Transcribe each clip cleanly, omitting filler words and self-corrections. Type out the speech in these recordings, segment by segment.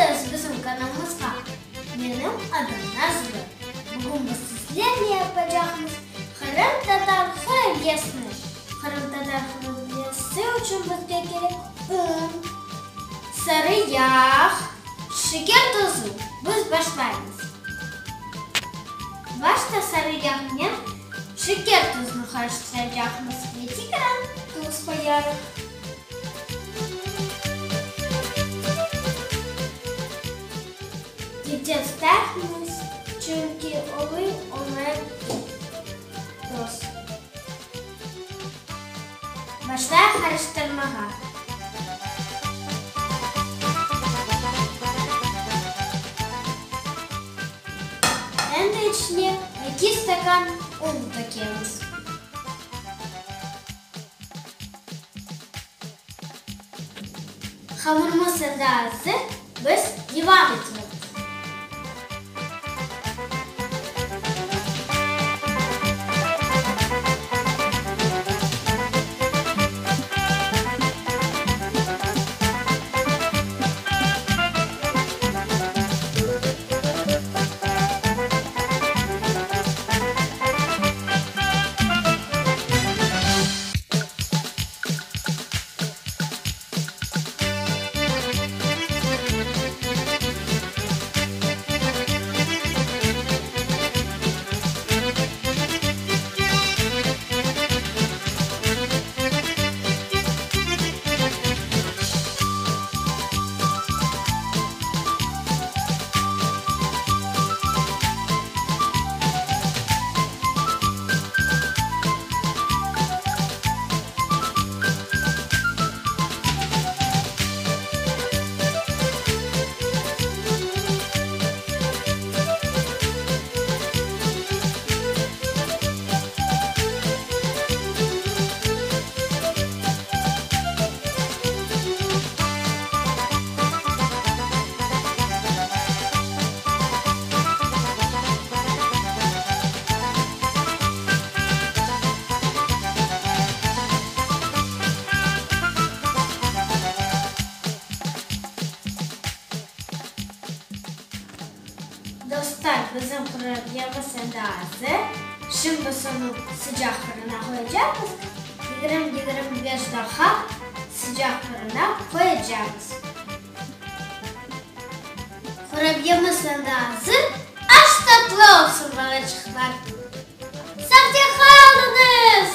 keldiñiz bizim kanalımızğa. Menim adım Nazlı. Bugün biz sizlerle yapacaqmız qırımtatar hurabiyesini. Qırımtatar hurabiyesi içün bizge kerek un, sarı yağ, şeker tozu. Biz başlaymız. Başta sarı yağnen şeker tuzunı qarıştıracaqmız ve tekrar tuz qoyarıq. Teztahmız, çünki olıy oña toz. Başlayıq qarıştırmağa. Endi içine eki stakan un tökemiz. Hamurımız endi azır, biz devam etemiz. Dostlar, bizim qurabiyemiz endi azır. Şimdi onı sıcaq fırına qoyacaqmız. Yigirmi-yigirmi beş daqqa sıcaq fırına qoyacaqmız. Qurabiyemiz endi azır. Aş tatlı olsun, balaçıqlar! Sağca qalıñız!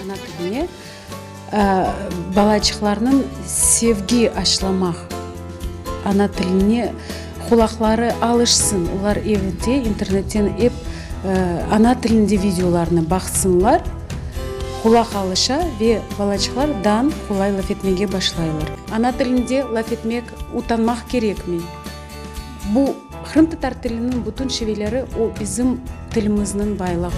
Ana tiline balaçıqlarnıñ sevgi aşlamaq, ana tiline qulaqları alışsın, olar evde internetten ep ana tilinde videolarnı baqsınlar, qulaq alışa ve balaçıqlar dan qolay laf etmege başlaylar. Ana tilinde laf etmek utanmaq kerekmey. Bu qırımtatar tiliniñ bütün şiveleri o bizim tilimizniñ baylığı.